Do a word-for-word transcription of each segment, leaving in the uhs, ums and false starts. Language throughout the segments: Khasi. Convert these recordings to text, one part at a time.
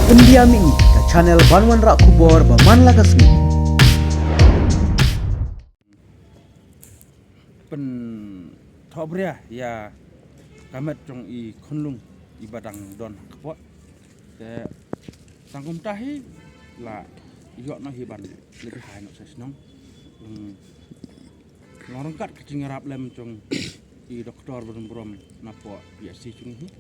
India Mini, ka channel ban wanrah khubor ba man la ka sngi. Pynthohbria ïa ka met jong i khunlung iba dang don ha kpoh. Te tang kumta hi la ïoh noh hi ban leit bha noh sha shnong. Hmm. Long ryngkat ka jingïarap lem jong i doktor burom burom napoh P H C jong ngi hi.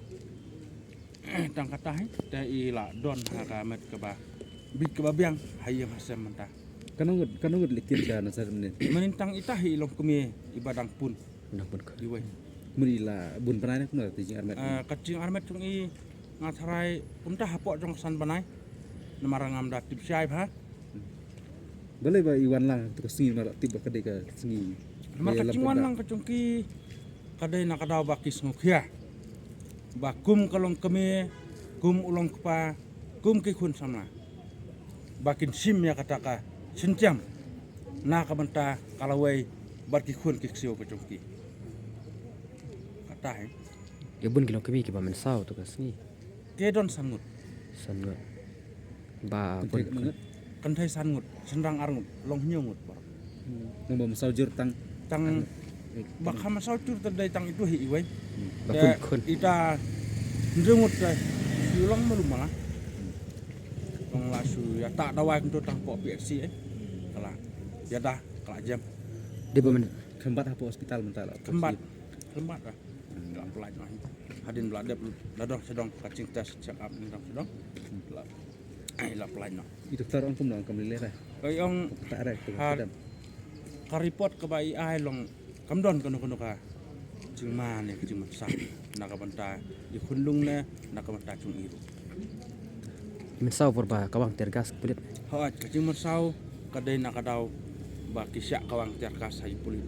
Tang kata hi te i la don ha ka met kaba bit kaba biang ha ïing ha sem mynta. Katno ngut, katno ngut leh kit ka Nasser mynnin? Mynnin tang ita hi i longkmie iba dang pun. Dang pun ka. Iwei. Mut i la bun bnai ne kumno te jingarmet? Ah, ka jingarmet jong i nga tharai kumta hapoh jong ka san bnai. Namar ngam da tip shai bha. Balei ba i wan lang ha ka sngi, namar tip ba ka dei ka sngi. Namar ka jingwan lang ka jong ki ka dei na ka daw ba ki sngewkhia ba kum ka longkmie, kum u longkpa, kum ki khun samla ba kin shim ïa kata ka shinchem na ka bynta ka lawei bad ki khun ki ksiew ka jong ki. Kata hi. Ïa bun ki longkmie kiba mynsaw tu ka sngi. Ki don san ngut. San ngut. Ba kynthei pun katno ngut? Kynthei san ngut, shynrang ar ngut, long hynñiew ngut baroh. Hmm. Nang ba mynsaw jur tang. Tang ar ngut. Eh, ba tang. Kham mynsaw jur te dei tang itu hi iwei. Hmm. Ba te pun khun. Ita hynriew ngut te shu long malu mala. Hmm. Long la shu ïa ta dawai kumto tang poh P H C eh. Ka la ïa da ka la jem. Dei ba men. Kham bat hapoh hospital mynta la. Kham bat. Kham bat ah. La pynlait noh. Hadien la dep la dong sha dong ka jingtest check up ni dong sha dong. La, ai, la pynlait noh. I doktor ong kumno, ong kam lei lei. Ka ong ta rek tu ha ka report kaba i ai long kam don kano kano ka jingma ne ka jingmynsaw na ka bynta i khunlung ne na ka bynta jong i ruh. Mynsaw por ba kawang tear gas pulit. Hooid, ka jingmynsaw ka dei na ka daw ba ki shah kawang tear gas ha i pulit.